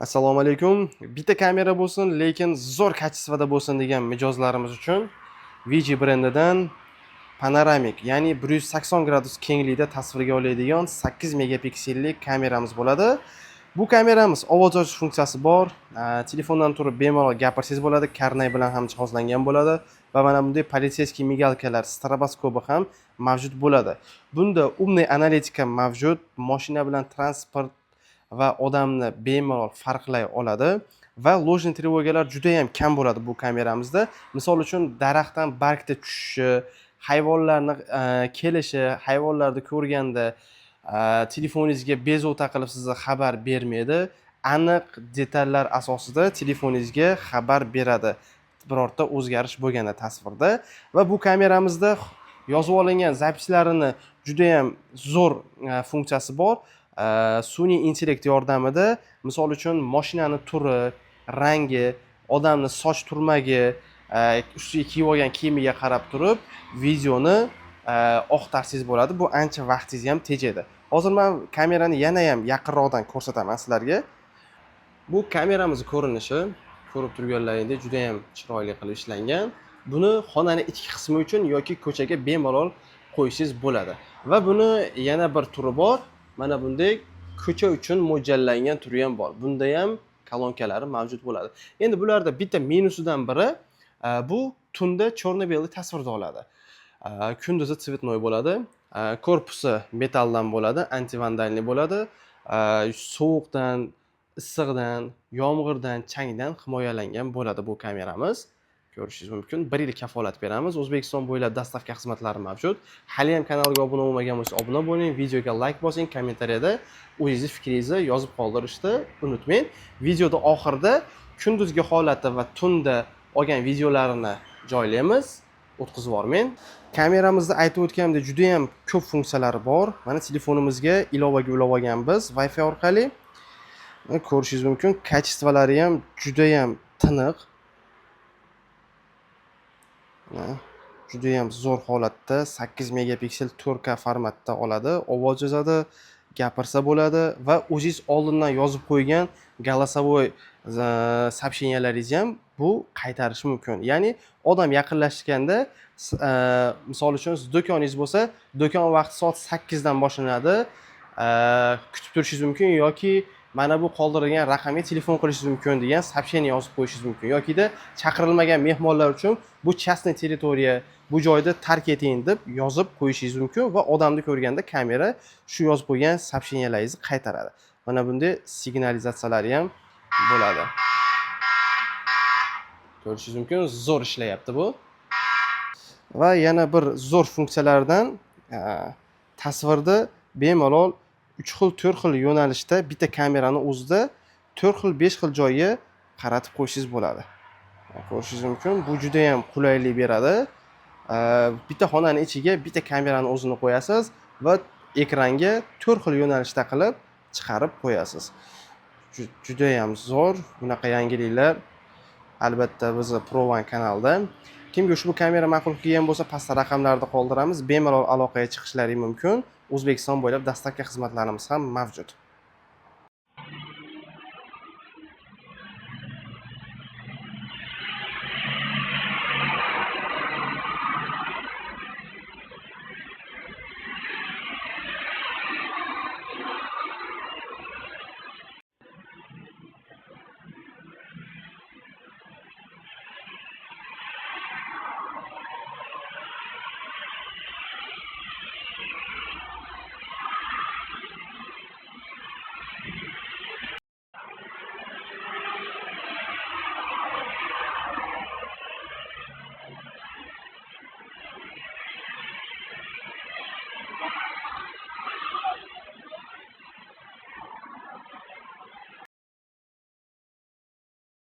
Assalomu alaykum. Bitta kamera bo'lsin, lekin zo'r качество da bo'lsin degan mijozlarimiz uchun VG brendidan panoramik, ya'ni 180 gradus kenglikda tasvirga oladigan 8 megapikselli kameramiz bo'ladi. Bu kameramiz ovoz yozish funksiyasi bor. Telefondan turib bemalol gapirsangiz bo'ladi, karnay bilan ham jihozlangan bo'ladi va mana bunday полицейский мигалка lar, stroboskopi ham mavjud bo'ladi. Bunda умный analitika mavjud, mashina bilan transport va odamni bemalol farqlay oladi va ложный тревога lar juda ham kam bo'ladi bu kameramizda. Misol uchun, daraxtdan bargda tushishi, hayvonlarni kelishi, hayvonlarni ko'rganda telefoningizga bezovta qilib sizga xabar bermaydi. Aniq detallar asosida telefoningizga xabar beradi birorta o'zgarish bo'lganda tasvirda. Va bu kameramizda yozib olingan запись larini judayam zo'r funksiyasi bor. Sun'iy intellekt yordamida, misol uchun, mashinani turi, rangi, odamni soch turmagi, ustiga kiyib olgan kiyimiga qarab turib videoni oqtarsangiz bo'ladi. Bu ancha vaqtingizni ham tejaydi. Hozir man kamerani yana ham yaqinroqdan ko'rsataman sizlarga. Bu kameramizni ko'rinishi, ko'rib turganlaringdek, juda ham chiroyli qilib ishlangan. Buni xonani ichki qismi uchun yoki ko'chaga bemalol qo'ysangiz bo'ladi. Va buni yana bir turi bor, mana bunday ko'cha uchun mo'ljallangan turi ham bor. Bunda ham kolonkalari mavjud bo'ladi. Endi bularda bitta minusidan biri bu tunda черно белый tasvirda oladi. Kunduzi цветной bo'ladi. Korpusi metalldan bo'ladi, антивандальный bo'ladi. Sovuqdan, issiqdan, yomg'irdan, changdan himoyalangan bo'ladi bu kameramiz. Ko'rishingiz mumkin, bir yil kafolat beramiz. O'zbekiston bo'ylab доставка xizmatlari mavjud. Hali ham kanalga obuna bo'lmagan bo'lsa, obuna bo'ling, videoga layk bosing, kommentariyada o'zingizni fikringizni yozib qoldirishni unutmang. Videoda oxirida kunduzgi holati va tunda olgan videolarini joylaymiz, o'tkazib yubormang. Kameramizda, aytib o'tganimdek, juda yam ko'p funksiyalari bor. Mana, telefonimizga ilovaga ulab olganmiz Wi Fi orqali. Mana, ko'rishingiz mumkin, качество lari ham judayam tiniq. Mana, judayam zo'r holatda 8 megapiksel 4K formatda oladi, ovoz yozadi, gapirsa bo'ladi va o'zingiz oldindan yozib qo'ygan голосовой сообщения laringizni ham bu qaytarishi mumkin. Ya'ni odam yaqinlashganda, misol uchun, siz do'koningiz bo'lsa, do'kon vaqti soat 8dan boshlanadi, kutib turishingiz mumkin yoki mana bu qoldirilgan raqamga telefon qilishingiz mumkin degan сообщение yozib qo'yishingiz mumkin yokida chaqirilmagan mehmonlar uchun bu частный территория, bu joyda tark eting deb yozib qo'yishingiz mumkin va odamni ko'rganda kamera shu yozib qo'ygan сообщения laringizni qaytaradi. Mana bunday signalizatsiyalari ham bo'ladi. Ko'rishingiz mumkin, zo'r ishlayapti bu. Va yana bir zo'r funksiyalardan tasvirni bemalol uch xil, to'rt xil yo'nalishda, bitta kamerani o'zida to'rt xil, besh xil joyga qaratib qo'yishingiz bo'ladi. Ko'rishingiz mumkin, bu judayam qulaylik beradi. Bitta xonani ichiga bitta kamerani o'zini qo'yasiz va ekranga to'rt xil yo'nalishda qilib chiqarib qo'yasiz. Judayam zo'r. Bunaqa yangiliklar, albatta, bizni Pro One kanalida. Kimga ushbu kamera ma'qul kelgan bo'lsa, pastda raqamlarni qoldiramiz, bemalol aloqaga chiqishlari mumkin. O'zbekiston bo'ylab доставка xizmatlarimiz ham mavjud.